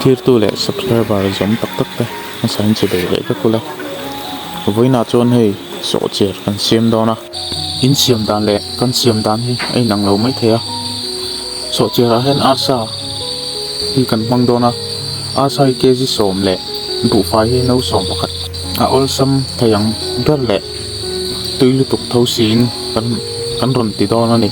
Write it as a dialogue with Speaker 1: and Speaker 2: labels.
Speaker 1: Thirtu leh subscriber zawm tak tak te a sain che bei leh vek ula vawiinah chuan hei sawhchiar kan siam dawn a in siam dan leh kan siam dan hi a inang lo maithei a sawhchiar ah hian arsa hi kan hmang dawn a arsa hi kg sawm leh buhfai hi no sawm pakhat a awlsam thei ang ber leh tui lutuk tho siin kan kan rawn ti dawn a ni.